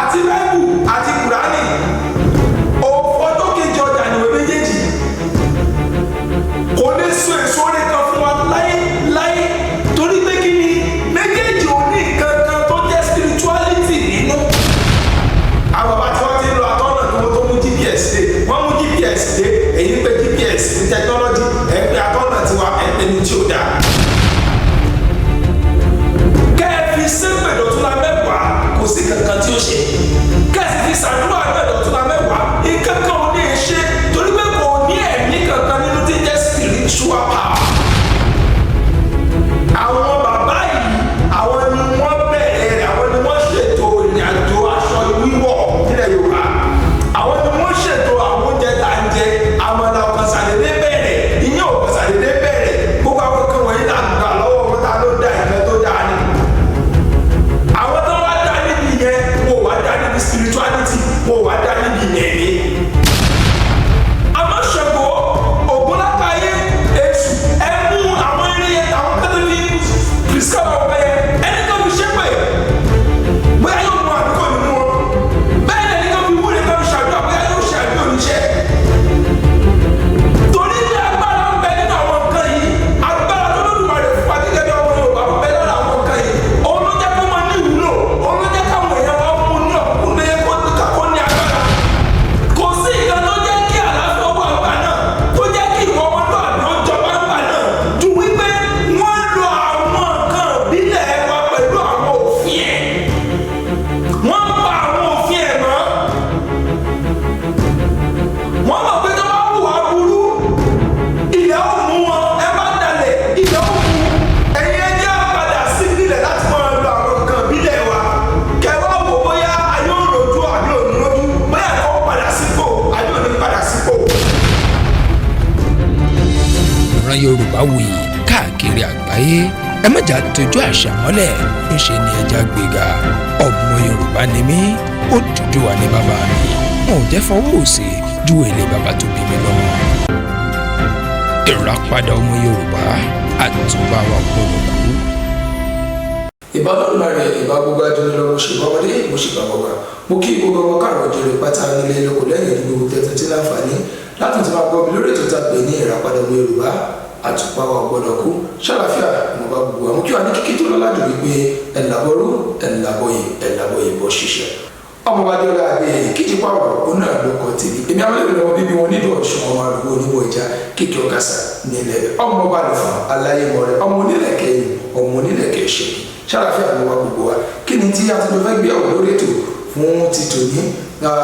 Àti Báíbù àti Kùránì, ọjọ́ kejì ọjà nìwé méjèèjì. Kò lè so èso rẹ̀ kan fún wa láyé láyé, torí pé kí ni? Méjèèjì ò ní nǹkan kan tó jẹ́ spirituality nínú. Àwọn bàbá tí wọ́n ti ń lo atọ́nà kí wọ́n tó mú GPS dé. Wọ́n mú GPS dé, èyí ń pe GPS ní technology, ẹ̀ ń pe atọ́nà tiwa, ẹ̀ ń pe ní tí ò dáa. Kẹ́ ẹ fi sépè dọ̀túnla 10, kò sí kankan tí ó ṣe. Kẹ́ ẹ sì fi sàdúrà náà dọ̀túnla 10, nǹkan kan ò ní í ṣe, torí pé kò ní ẹ̀mí kankan nínú tí ń jẹ́ spiritual power. Àwọn bàbá yìí, àwọn ni wọ́n bẹ̀rẹ̀ rẹ̀, àwọn ni wọ́n ṣètò ìrìn àjò aṣọ wíwọ̀ nílẹ̀ Yorùbá, àwọn ni wọ́n ṣètò àwọn oúnjẹ tá à ń jẹ. Àmàlà ọ̀kan ṣàdédé bẹ̀rẹ̀, ìyẹn ọ̀kan ṣàdédé bẹ̀rẹ̀. Gbogbo àwọn kan wọ̀nyí là gbà lọ́wọ́ wọn. Ta ló dá ìfẹ́ tó dáa ni? Àwọn tó wá dá níbi yẹn, wọn ò wá dá níbi spirituality, wọn ò wá dá níbi ẹ̀mí. Àmọ́ Ṣàngó, Ògúnlákàyé, Èṣù, ẹ mú àwọn eré yẹn, àwọn kẹ́tọ́ fi prescribe àwọn ọ̀pẹ yẹn, ẹni tó fi ṣépè, bóyá yóò mú àbí kò ní mú wọn. Bẹ́ẹ̀ ni ẹni tó fi wúre, tó fi ṣàdúrà, bóyá yóò ṣe àbí òní ṣe. Torí pé agbára ń bẹ nínú àwọn nǹkan yìí. Agbára tó lódùmarè fún wa gẹ́gẹ́ bí ọmọ Yorùbá ń bẹ lára àwọn nǹkan yìí. Òun ló jẹ́ kó máa ní ìwúlò, òun ló jẹ́ káwọn èèyàn wa mú ní ọ̀kúnkún kó ní agbára. Kò sí nǹkan tó jẹ́ kí àlàáfíà wà ńgbà náà, tó jẹ́ kí ìwọ ọmọlúwàbí ó jọba ńgbà náà, ju wípé wọ́n lo àwọn nǹkan ìbílẹ̀ wa pẹ̀lú àwọn òfin ẹ̀. Wọ́n pa àwọn òfin ẹ̀ mọ́. Wọ́n mọ̀ pé tó bá hùwà burú, ilẹ̀ ó mú wọn. Ẹ bá dalẹ̀, ilẹ̀ ó mú. Ẹ̀yin, ẹ jẹ́ á padà sí ìbílẹ̀ láti máa lo àwọn nǹkan ìbílẹ̀ wa. Kẹwàá wò bóyá ayé ò rojú àbí ò ní rojú, bóyá kò padà sípò àbí ò ní padà sípò. Ìran Yorùbá wuyì káàkiri àgbáyé. Ẹ má jà tójú àṣà mọ́lẹ̀, ńṣe ni ẹja gbéga. Ọmọ Yorùbá ni mí, Odùduwà ní bàbá mi. Wọn ò jẹ́ fọwọ́ òsì ju èlé bàbá tó bí mi lọ́mọ. Ìràpadà ọmọ Yorùbá, àtúbà wa gbọ́dọ̀ kú. Ìbá Olódùmarè, ìbá gbogbo adúlọ lọ. Mo ṣe ìbá ọmọdé, mo ṣe ìbá gbogbo. Mo kí gbogbo ọmọ káàrọ̀ òjòrè pátá nílé lóko lẹ́yìn ìlú, gbogbo tẹ́tí tí láǹfààní láti tún máa gbọ́ mi lórí ètò tá a pè ní Ìràpadà ọmọ Yorùbá, àtùpà wa gbọ́dọ̀ kú. Ṣàlàfíà mo bá gbogbo àwọn kí wà ní kíkí tó lọ́lá jù wípé ẹ̀làbọ̀rú, ẹ̀làbọ̀yè, ẹ̀làbọ̀yè bọ̀ ṣiṣẹ́. Ọmọ wa dé ọlá àgbẹ̀ kíjì pààrọ̀ òun náà ló kọ tèmi. Èmi àwọn ẹlẹ́wọ̀n ọmọ bíbí wọn nídùú Ọ̀ṣun, ọmọ àdúgbò oníwọ̀ ìjà kéèké ọ̀kasà nílẹ̀, ọmọ ọba lùfọ̀n aláyémọ̀ rẹ̀, ọmọ onílẹ̀kẹ̀ yìí, ọmọ onílẹ̀kẹ̀ ṣèkì. Ṣàlàfíà ló wá gbogbo wa. Kí ni tí a ti jọ fẹ́ gbé ọ̀rọ̀ lórí ètò fún ti tòní?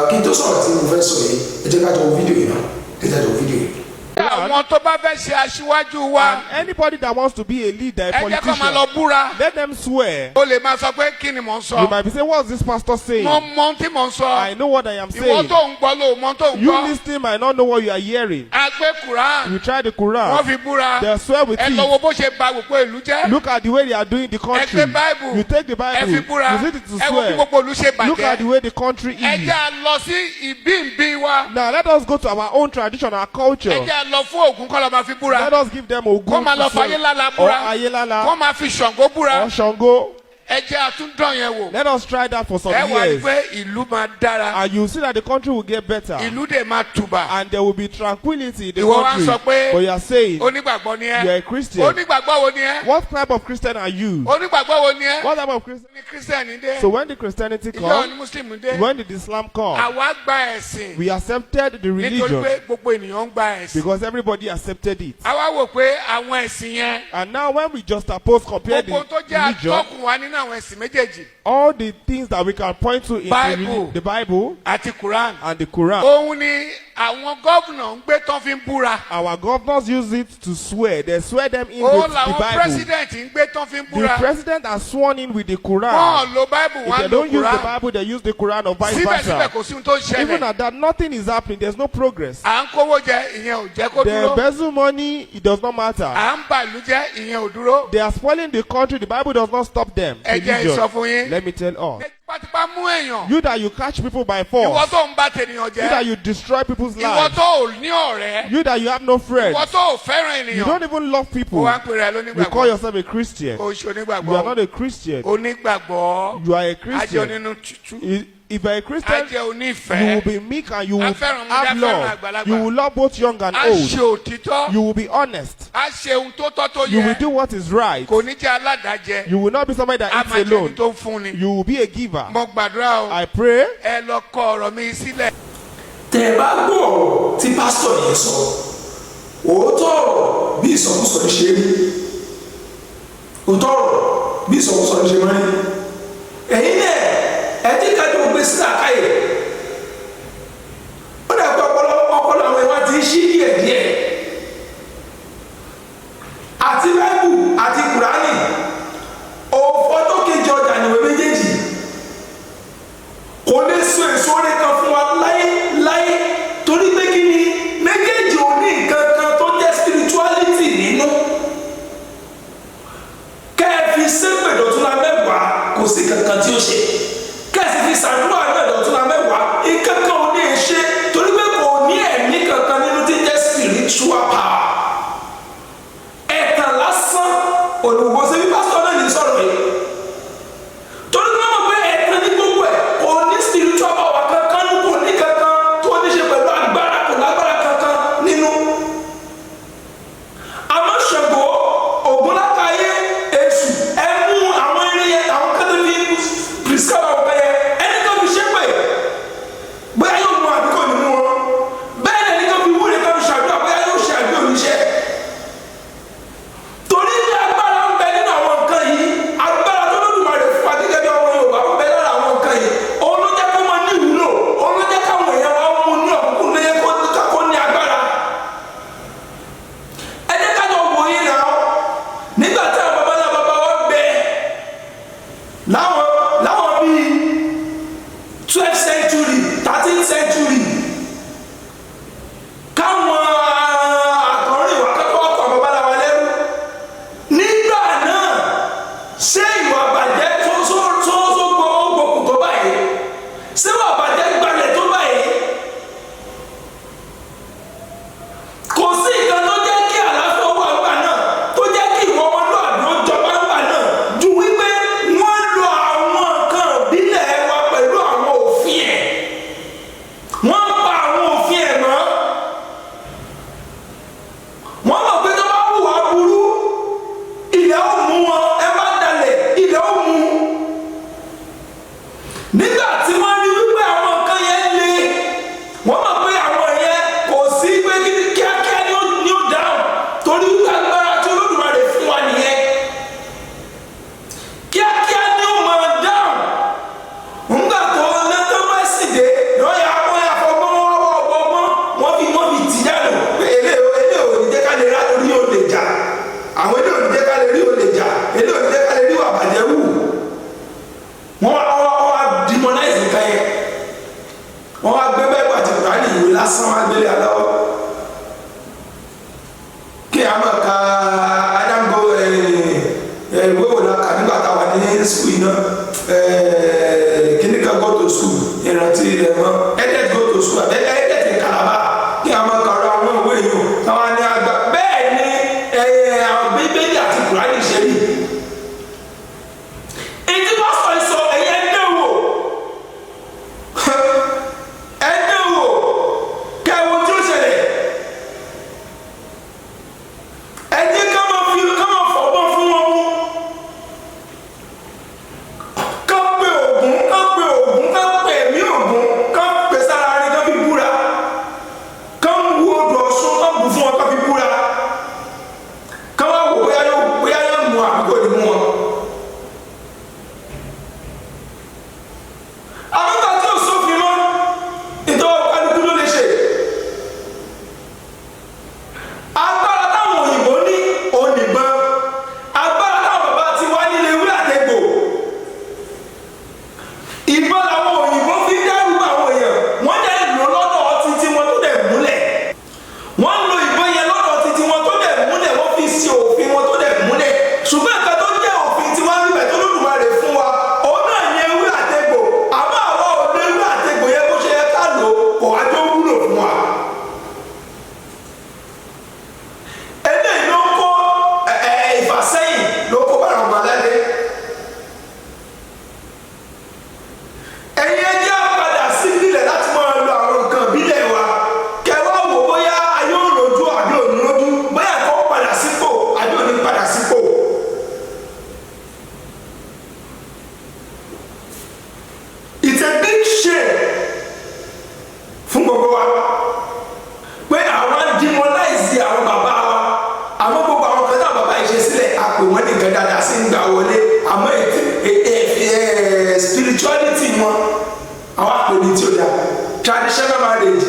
Kí n tó sọ̀rọ̀ tí mo fẹ́ sọ yìí, ẹ jẹ́ ká jọ wo fídíò yìí náà. Ẹ jẹ́ ká jọ wo fídíò yìí. Àwọn tó bá fẹ́ ṣe aṣíwájú wa, And anybody that wants to be a leader, a ẹ jẹ́ kó máa lọ politician, búra. let them swear. O lè máa sọ pé, "Kí ni mò ń sọ?" You might be saying, "What's this pastor saying?" Mo mọ ohun tí mò ń sọ. I know what I am Ìwọ saying. tó ń gbọ́ ló mọ ohun tó ń You gbọ́. listening might not know what you are hearing. A gbé Quran. You try the Wọ́n Quran. fi búra. They swear with Ẹ lọ wo it. bó ṣe ba gbogbo ìlú jẹ́. Look at the way they are doing the Ẹ country. gbé Bible. You take the Ẹ Bible. fi búra. You read it to Ẹ wo bí swear. gbogbo ìlú ṣe Look at the bàjẹ́. way the country Ẹ is. jẹ́ a lọ sí ìbíǹbí wa. Now let us go to our own tradition, our culture. Ẹ jẹ́ a lọ fún Ògún kọ́ lọ máa fi búra. Let us give them Ogun Kó máa lọ to swear. fayé lálá Or búra. Ayélálá Kó máa fi Ṣàngó búra. or Shango. Ẹ jẹ́ àtúndàn yẹn wò. Let us try that for some Ẹ wà rí years. pé ìlú máa dára. And you see that the country will get better. Ìlú dẹ̀ máa tùbà. And there will be tranquility in the Ìwọ wá ń country. sọ pé But you are saying onígbàgbọ́ ni ẹ́. you are a Christian. Onígbàgbọ́ wo ni ẹ́? What type of Christian are you? Onígbàgbọ́ wo ni ẹ́? What type of Christian? Ní Christian dé. So when the Christianity Ìjọ ni come, Muslim dé. when did Islam come? Àwa gba ẹ̀sìn. We accepted the Nítorí religion pé gbogbo ènìyàn ń gba ẹ̀sìn. because everybody accepted it. Àwa wò pé àwọn ẹ̀sìn yẹn, And now when we just oppose, compare the gbogbo tó jẹ́ religion, atọ́kùn wa nínú àwọn ẹ̀sìn méjèèjì, all the things that we can point to in Bible. the Bible àti Quran, and the Quran, òun ni àwọn governor ń gbé tán fi ń búra. Our governors use it to swear. They swear them in Òun with the làwọn Bible. President ń gbé tán fi ń The búra. President has sworn in with the Quran. Wọ́n lo Bible, If wọ́n they lo don't use the Quran. Bible, they use the Quran or vice Síbẹ̀síbẹ̀, versa. kò sí ohun tó ń Even ṣẹlẹ̀. at that, nothing is happening. There's no progress. À ń kówó jẹ, ìyẹn ò jẹ́ kó They dúró. embezzle money, it does not matter. À ń bà ìlú jẹ́, ìyẹn ò dúró. They are spoiling the country. The Bible does not stop them. Ẹ jẹ́ n sọ fún yín. Let me tell us. Tipátipá mú èèyàn. You that you catch people by Ìwọ force. tó ń bá tènìyàn You that jẹ́. you destroy people's Ìwọ lives. tó ò ní ọ̀rẹ́. You that you have no friends. Ìwọ tó ò fẹ́ràn You ènìyàn. don't even love people. Ó wá ń pèrè ẹ You call lónígbàgbọ́. yourself a Christian. Kò ṣe You are onígbàgbọ́. not a Christian. Onígbàgbọ́. You are a Ajé Christian. onínú tútù. If you're a Á Christian, jẹ́ you will onífẹ̀ẹ́. be meek and you will A fẹ́ràn ọmọdé, have a fẹ́ràn love. àgbàlagbà. You will love both young and Á old. ṣe òtítọ́. You will be honest. Á ṣe ohun tó tọ́ tó You will yẹ. do what is right. Kò ní jẹ́ aládàájẹ. You will not be somebody Á that máa eats jẹ́ ẹni alone. tó ń fúnni. You will be a giver. Mo gbàdúrà o. I pray. Ẹ lọ kọ ọ̀rọ̀ mi sílẹ̀. Tẹ́ ẹ bá gbọ́ ọ̀rọ̀ tí pásítọ̀ yẹn sọ, òótọ́ ọ̀rọ̀ bí ìsọkúsọ ní ṣe rí, òótọ́ ọ̀rọ̀ bí ìsọkúsọ ní ṣe máa ń rí. Ẹ̀yin náà, ẹ ti kájú gbé sí àkáyè. Ó dàgbé ọpọlọ ọpọlọ àwọn ìwà ti ń ṣí díẹ̀díẹ̀. Àti Báíbù àti Kùránì, òfò tó kejì ọjà nìwé méjèèjì. Kò lè so èso orí kan fún wa láyé láyé, torí pé kí ni? Méjèèjì ò ní nǹkan kan tó jẹ́ spirituality nínú. Kẹ́ ẹ fi ṣépè dọ̀túnla 10, kò sí kankan tí ó ṣe. Kẹ́ ẹ sì fi ṣàdúrà náà dọ̀túnla 10, nǹkan kan ò ní ṣe, torí pé kò ní ẹ̀mí kankan nínú tí jẹ́ spiritual power. Ẹ̀tàn lásán òdùgbò ṣe bí pásítọ̀ náà ní sọ̀rọ̀ yìí, torí pé wọ́n mọ̀ pé ẹ̀tàn ní gbogbo ẹ̀. Kò ní spiritual power kankan ní, kò ní kankan tó ní ṣe pẹ̀lú agbára, kò lágbára kankan nínú. Àmọ́ Ṣàngó, Ògúnlákàyé, Èṣù, ẹ mú àwọn irin yẹn, àwọn kẹ́tẹ́ fi prescribe àwọn kan yẹn, ẹni tó fi ṣépè, bóyá yóò mú àbí kò ní mú wọn. Bẹ́ẹ̀ ni ẹni tó fi wúre, tó fi ṣàdúrà, bóyá yóò ṣe àbí oníṣẹ́, torí ní agbára ń bẹ nínú àwọn nǹkan yìí. Agbára tó lódùmarè fún wa gẹ́gẹ́ bí ọmọ Yorùbá ń bẹ lára àwọn nǹkan yìí. Òun ló jẹ́ kó máa ní ìwúlò, òun ló jẹ́ káwọn èèyàn wa mú ní ọ̀kúnkún lóye kó ní agbára. Ẹ jẹ́ ká jọ wòye náà, nígbà tí àwọn baba ńlá baba wa bẹ láwọn bíi 12th century, 13th century, káwọn àkọrin wà kọ́kọ́ wà kọ́ baba ńlá wa lẹ́rú nígbà náà, ṣé ìwà bàjẹ́ tó gbọ́ gbòkù tó báyìí? Ṣé ìwà bàjẹ́ gbalẹ̀ tó báyìí? Kò sí nǹkan tó jẹ́ kí àlàáfíà wà ńgbà náà, tó jẹ́ kí ìwọ ọmọlúwàbí ó jọba ńgbà náà, ju wípé wọ́n lo àwọn nǹkan ìbílẹ̀ wa pẹ̀lú àwọn òfin ẹ̀. Wọ́n pa àwọn òfin ẹ̀ mọ́. Wọ́n mọ̀ pé tó bá hùwà burú, ilẹ̀ ó mú wọn. Ẹ bá dalẹ̀, ilẹ̀ ó mú. Nígbà tí wọ́n rí wípé àwọn nǹkan yẹn le, wọ́n mọ̀ pé àwọn yẹn kò sí pé kíákíá ni ó dáhùn, torí wípé agbára tí Olódùmarè fún wa nìyẹn. Kíákíá ni ó máa dáhùn. Ńgbà tó lẹ́tọ́ bá sì dé lọ́yà, wọ́n yà fọgbọ́n, wọ́n wọ́ ọgbọ́n, wọ́n fi tì dànù pé elé ò ní jẹ́ ká lè rí olè jà, àwọn elé ò ní jẹ́ ká lè rí olè jà, elé ò ní jẹ́ ká lè rí wàbàjẹ́ wù. Wọ́n wá demonize nǹkan yẹn. Wọ́n wá gbé bẹ́ẹ̀ àti Kùránì, ìwé lásán, wá gbélé aláwọ̀ kí a máa ka Adam go ìwé wò la kà nígbà tá a wà ní school yìí náà, kíní kan go to school, ìrántí rẹ̀ mọ́, Edet go to school àbẹ́ Edet in Calabar, kí a máa kàrọ̀ àwọn ìwé yìí o, káwọn ní àgbà. Bẹ́ẹ̀ ni àwọn Bíbélì àti Kùránì ṣe rí. Ètí pásítọ̀ sọ, ẹ̀yẹ ẹ̀dẹ́ wò, ẹ̀dẹ́ wò, kẹwo tí ó ṣẹlẹ̀. Ẹ jẹ́ ká máa fi ká máa fọgbọ́n fún wọn mú, ká pe Ògún, ká pe Ògún, ká pe ẹ̀mí Ògún, ká wọn. Àwọn àpèlè tí ó dá traditional marriage,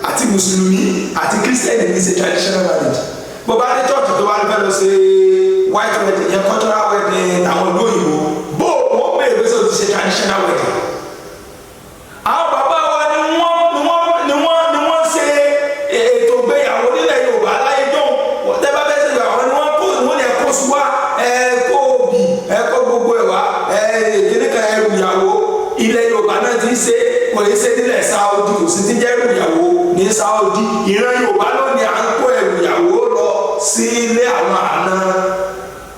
àti mùsùlùmí àti Christian ní ṣe traditional marriage. Bó bá dé church tó bá fẹ́ lọ ṣe white wedding yẹn, cultural wedding àwọn ìlú òyìnbó, bó wọ́n bèèrè pé sọ ti ṣe traditional wedding. Àwọn bàbá wa ni wọ́n ṣe ètò ìgbéyàwó nílẹ̀ Yorùbá láyé jọ́hún. Tẹ́ bá fẹ́ ṣe ìgbéyàwó ni wọ́n kó, wọ́n ní ẹ kó sùn wá, ẹ kó obì, ẹ kó gbogbo ẹ̀ wá, ẹ kíní kan, ẹrù ìyàwó. Ilẹ̀ Yorùbá náà ti ń ṣe, kò ní ṣe nílẹ̀ Sáúdì. Kò sí ti jẹ́ ẹrù ìyàwó ní Sáúdì. Ìran Yorùbá lónìí, à ń kó ẹrù ìyàwó lọ sí ilé àwọn àna.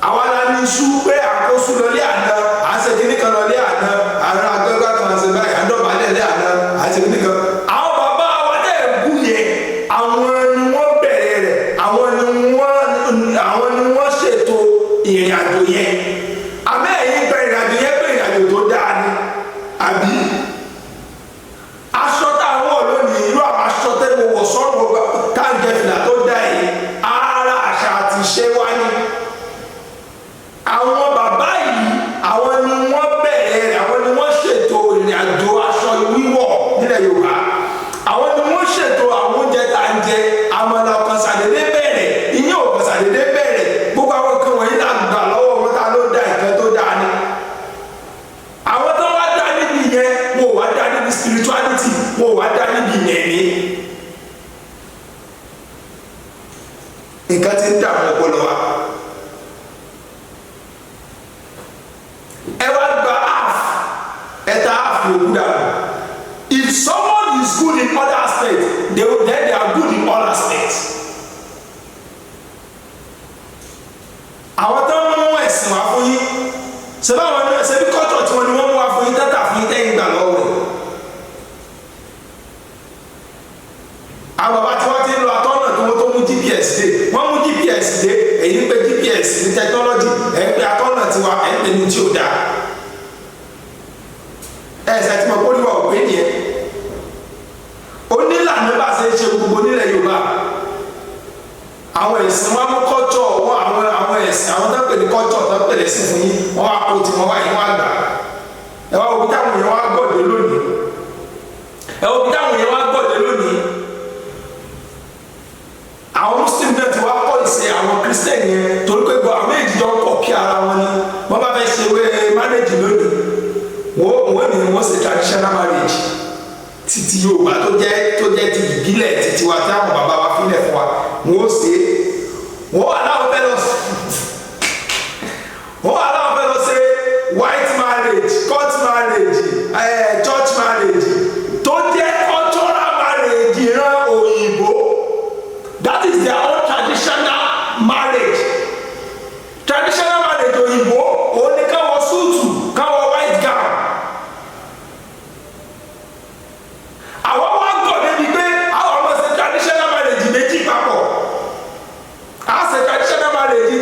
Àwa la ní iṣu pé àkóso lọlé àná, à ń ṣe kíní kan lọlé àná, àwọn agbẹ́gbẹ́ kan ṣe báyìí, à ń dọ̀bálẹ̀ lé àná, à ń ṣe kíní kan. Àwọn bàbá wa tẹ̀ ń bú yẹn, àwọn ni wọ́n bẹ̀rẹ̀ rẹ̀, àwọn ni wọ́n ṣètò ìrìn àjò yẹn. Àmọ́ ẹ̀yin gba ìrìn àjò yẹn pé ìrìn àjò tó dáa ni, àbí? Aṣọ tá a wọ̀ lónìí, irú àwọn aṣọ tẹ́ mo wọ̀ sọ́run ọgbà, tá à ń jẹ fìlà tó dá yìí, ara àṣà àti ìṣe wa ni. Àwọn bàbá yìí, àwọn ni wọ́n bẹ̀rẹ̀ rẹ̀, àwọn ni wọ́n ṣètò ìrìn àjò aṣọ wíwọ̀ nílẹ̀ Yorùbá, àwọn ni wọ́n ṣètò àwọn oúnjẹ tá à ń jẹ. Àmàlà ọ̀kan ṣàdédé bẹ̀rẹ̀, ìyẹn ọ̀kan ṣàdédé bẹ̀rẹ̀. Gbogbo àwọn nǹkan wọ̀nyí la gbà lọ́wọ́ wọn, tá ló dá nǹkan tó dáa ni. Àwọn tó wá dá níbi yẹn, wọn ò wá dá níbi spirituality, wọn ò wá dá níbi yẹn ní nǹkan tí ń dààmú ọpọlọ wa. Ẹ wá gba half, ẹ ta half yòókù dànù. If someone is good in other aspects, then they are good in all aspects. Àwọn tó ń mú ẹ̀sìn wá fún yín, ṣe báwọn náà ṣe bí culture tí wọn ni wọ́n mú wá fún yín, tẹ́tà fún yín, tẹ́yìn gbà lọ́wọ́ ẹ̀. Àwọn bàbá tí wọ́n ti ń lo atọ́nà kí wọ́n tó mú GPS dé. Wọ́n mú GPS dé, èyí ń pe GPS ní technology, ẹ̀ ń pe atọ́nà tiwa, ẹ̀ ń pe ní tí ò dáa. Ẹ̀ ṣe àti mọ̀ kó níwà òpé nìyẹn. Onílànà bá ṣe ń ṣe gbogbo nílẹ̀ Yorùbá, àwọn ẹ̀sìn wọn mú culture wọn, àwọn ẹ̀sìn àwọn tó ń pè ní culture, tó ń pè lẹ́sìn fún yín, wọ́n wá kó tí wọ́n wá yín, wọ́n á gbà. Ẹ wá wo bí táwọn èèyàn wá gbọ̀dé lónìí. Ẹ wo bí táwọn èèyàn wá gbọ̀dé lónìí. Àwọn Muslim náà ti wá kọ́ ìṣe àwọn Christian yẹn, torí pé gbọ́ àwọn méjì jọ ń kọ̀ kí ara wọn ni. Wọ́n bá fẹ́ ṣe wé marriage lónìí, wọ́n ní wọ́n ṣe traditional marriage títí Yorùbá tó jẹ́ ti ìbílẹ̀ títí wa tí àwọn bàbá wa fílẹ̀ fún wa, wọ́n ó ṣe é. Wọ́n wà láwọn fẹ́ lọ ṣe white marriage, court marriage, church marriage tó jẹ́ cultural marriage ìran òyìnbó. That is their own traditional marriage. Traditional marriage òyìnbó, òun ni ká wọ suit, ká wọ white gown. Àwọn wá gọ̀ débi pé àwọn ọmọ ṣe traditional marriage méjì papọ̀. A ṣe traditional marriage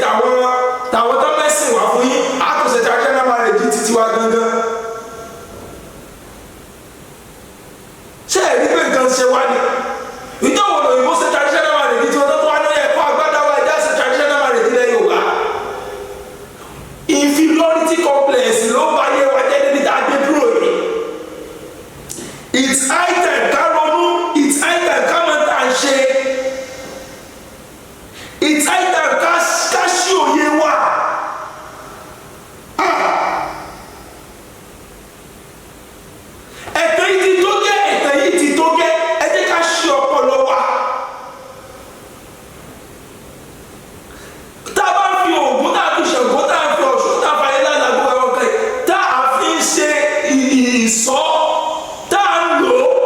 tàwọn tó mẹ́sìn wá fún yín, a tún ṣe traditional marriage títí wa gangan. Ṣé ẹ̀rí pé nǹkan ṣe wá ni? Ìjọ wo lòyìnbó ṣe traditional marriage tí wọ́n tó wá ní ẹ̀kọ́ àgbàdá wa, ẹ̀dá ṣe traditional marriage ilẹ̀ Yorùbá? Inferiority complex ló bá yé wa jẹ́ níbi tá a gbé dúró yìí. It's high time ká ronú. It's high time ká mọ̀ tá à ń ṣe. It's high time ká ṣí òye wa. Ah! Ẹ̀tàn yìí ti tó gẹ́, ẹ̀tàn yìí ti tó gẹ́. Ẹ jẹ́ ká ṣí ọpọlọ wa. Tá a bá fi Ògún, tá a fi Ṣàngó, tá a fi Ọ̀ṣun, tá a fa ayé lánàá, gbogbo àwọn kan yìí tá a fi ń ṣe ìsọ́, tá a ń lò ó.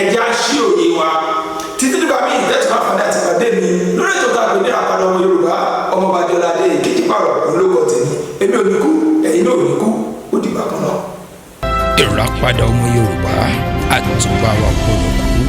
Ẹ̀já ṣí òye wa títí nígbà míì tẹ́tù máa fàdé àti pàdé mi lórí ètò tá a pè ní Ìràpadà Ọmọ Yorùbá. Ọmọọba Adéọlá Adé Èkejì pààrọ̀ òun ló kọ tèmi. Èmi ò ní kú, ẹ̀yin náà ò ní kú. Ó dìgbà kan náà. Ìràpadà Ọmọ Yorùbá, àtùpà wa gbọ́dọ̀ kú.